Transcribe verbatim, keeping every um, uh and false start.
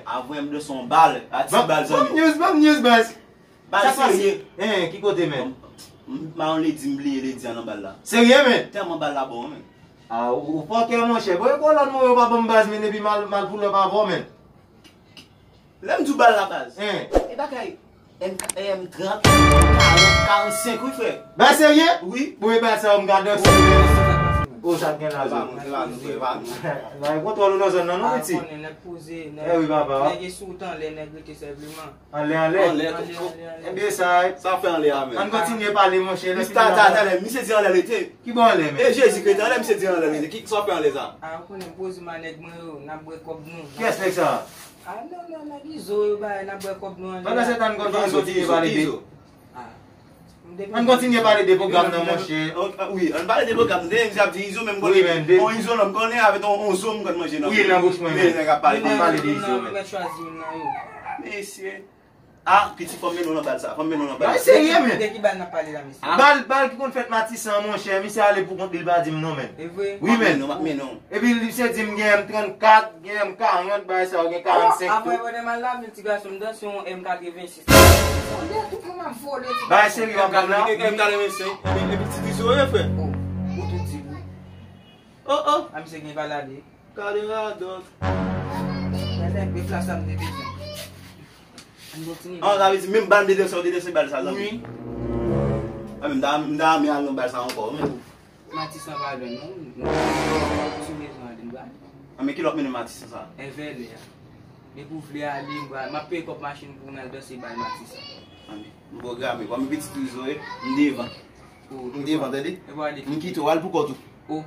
Avan m danse yon bal, a ti bal zanmi. Ban m news, ban m news, baz. Bal serye. Hein, ki kote, men? M pa yon ledi, m bliye ledi a nan bal la. Serye, men? Tèlman bal la bon, men. Ah, ou, ou fòkè, monchè. Bon, e kolòn mwen yo pa ban m baz, men depi mal, mal pou lè pa bon, men. Lè m di w bal la, baz. Hein. E bagay M, M trant, karant, karannsenk, wi, frè. Baz serye? Wi. Bon, e bal sa, m ka danse. Oh, sa t gen la, zò. Nan kontwòl ou nan zòn nan, non, piti? Eh wi, papa. Nèg e sou tan lè nèg rete senpleman. Anlè, anlè. Anlè, anlè, anlè. Ebyen, sa, sa fè anlè a, men. Ann kontinye pale, monchè. Misye, ta, ta, talè, misye di anlè l rete. Ki bò anlè, men? E Jezi Kris, anlè misye di anlè l rete. Ki, sa fè anlè sa? A, ou konnen, poze m a nèg mwen yo, n ap bwè kòb nou. Kiyès nèg sa? A, non, non, nèg Izo yo, bay, n ap bwè kòb nou anlè a. Pandan se tan, n konn kontinye pale de. Ann kontinye pale de pwogram nan, monchè. Wi, ann pale de pwogram nan. Dèyè, misye ap di Izo, men m konnen yon Izo, non, m konnen avèk yon, yon zo m konn manje nan. Wi, nan bouch mwen, men. Nèg ap pale de Izo, men. Mesye. Ah, piti, fò m mennen w nan bal sa. Fò m mennen w nan bal sa. Serye, men. De ki bal n ap pale la, mesye? Bal, bal ki konn fèt Matisan, monchè. Misye ale pou kont li, li pa di m non, men. E vre? Wi, men. M ap mennen w, m ap mennen w. Epi misye di m gen M trannkat, gen M karant, bagay sa yo, gen karannsenk tou. Apre pandan m al lave l, ti gason, m danse yon M katrevensis. Olè, tout moun ap vole, ti gason. Bagay serye w ap gade la? M katrevensenk, epi, epi ti Izo ye, frè. Oh, ou tou di wi. Oh, oh. A, misye gen valade. Gade radòt. Gade bèf la sa m te bezwen. Ann kontinye. An, sa vle di menm bal m te danse, ou te danse bal sa, zanmi? Wi. A, men m ta, m ta renmen al nan bal sa ankò, men. Matisan pa lwen, non. Sou mezon an, li ba. A, men ki lòt mennen Matisan sa? Envèlè a. Depi w vle ale, m ba, m ap peye kòb machin pou n al danse bal Matisan. A, men, m pwograme. Bon, men piti Izo, e, m devan. M devan, tande? M kite w al pou kont ou. Oh.